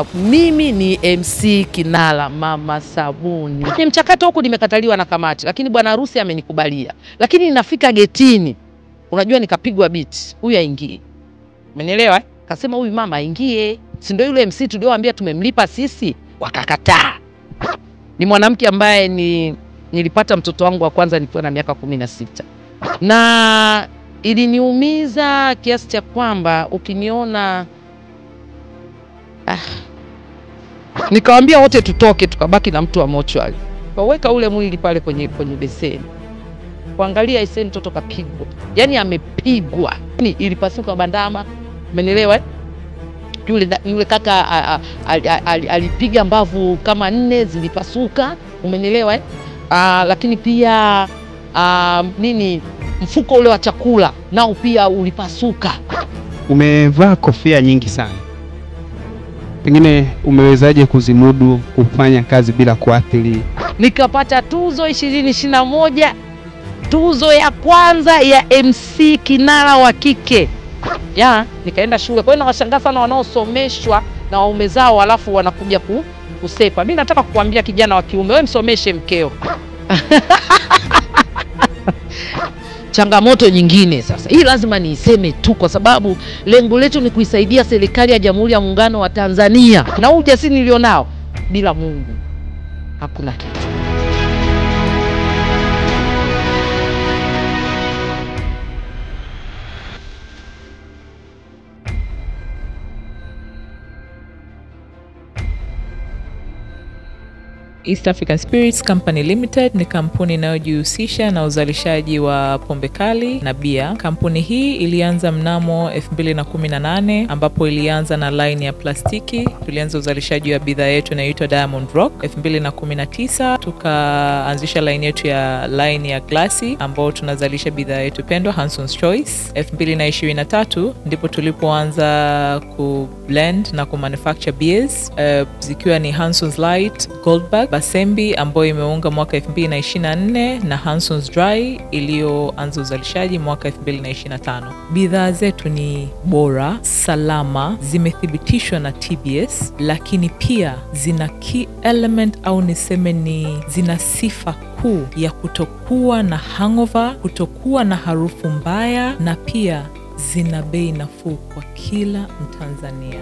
Mimi ni MC Kinara Mama Sabuni. Ni mchakato huku nimekataliwa na kamati, lakini bwana harusi amenikubalia. Lakini ninafika getini, unajua nikapigwa beat, huyu aingie. Umenielewa? Kasema huyu mama aingie. Si ndio yule MC tulioambia tumemlipa sisi? Wakakataa. Ni mwanamke ambaye nilipata mtoto wangu wa kwanza nikiwa na miaka 16. Na iliniumiza kiasi cha kwamba ukiniona nikawaambia wote tutoke, tukabaki na mtu wa mochwali. Kaweka ule mwili pale kwenye beseni. Kuangalia iseni mtoto kapigwa. Yaani amepigwa. Ni ilipasuka bandama. Umenielewa? Yule kaka alipiga mbavu kama 4 zilipasuka. Umenielewa? Lakini pia nini mfuko ule wa chakula nao pia ulipasuka. Umevaa kofia nyingi sana. Pengine umewezaje kuzimudu kufanya kazi bila kuathiri? Nikapata tuzo 2021, tuzo ya kwanza ya MC Kinara wa kike. Ya, nikaenda shule. Kwa hiyo nawashangaa sana wanaosomeshwa na waume zao alafu wanakuja kusepa. Mimi nataka kukuambia kijana wa kiume, wewe msomeshe mkeo. Changamoto nyingine sasa, hii lazima niiseme tu kwa sababu lengo letu ni kuisaidia serikali ya Jamhuri ya Muungano wa Tanzania. Na huu ujasiri nilionao, bila Mungu hakuna kitu. East African Spirits Company Limited ni kampuni inayojihusisha na uzalishaji wa pombe kali na bia. Kampuni hii ilianza mnamo 2018 ambapo ilianza na line ya plastiki. Tulianza uzalishaji wa bidhaa yetu inayoitwa Diamond Rock. 2019 tukaanzisha line yetu ya line ya glasi ambapo tunazalisha bidhaa yetu pendwa Hanson's Choice. 2023 ndipo tulipoanza ku blend na ku manufacture beers, zikiwa ni Hanson's Light, Goldberg, Basembi ambayo imeunga mwaka 2024 na Hanson's Dry iliyoanza uzalishaji mwaka 2025. Bidhaa zetu ni bora, salama, zimethibitishwa na TBS, lakini pia zina key element au niseme ni zina sifa kuu ya kutokuwa na hangover, kutokuwa na harufu mbaya, na pia zina bei nafuu kwa kila Mtanzania.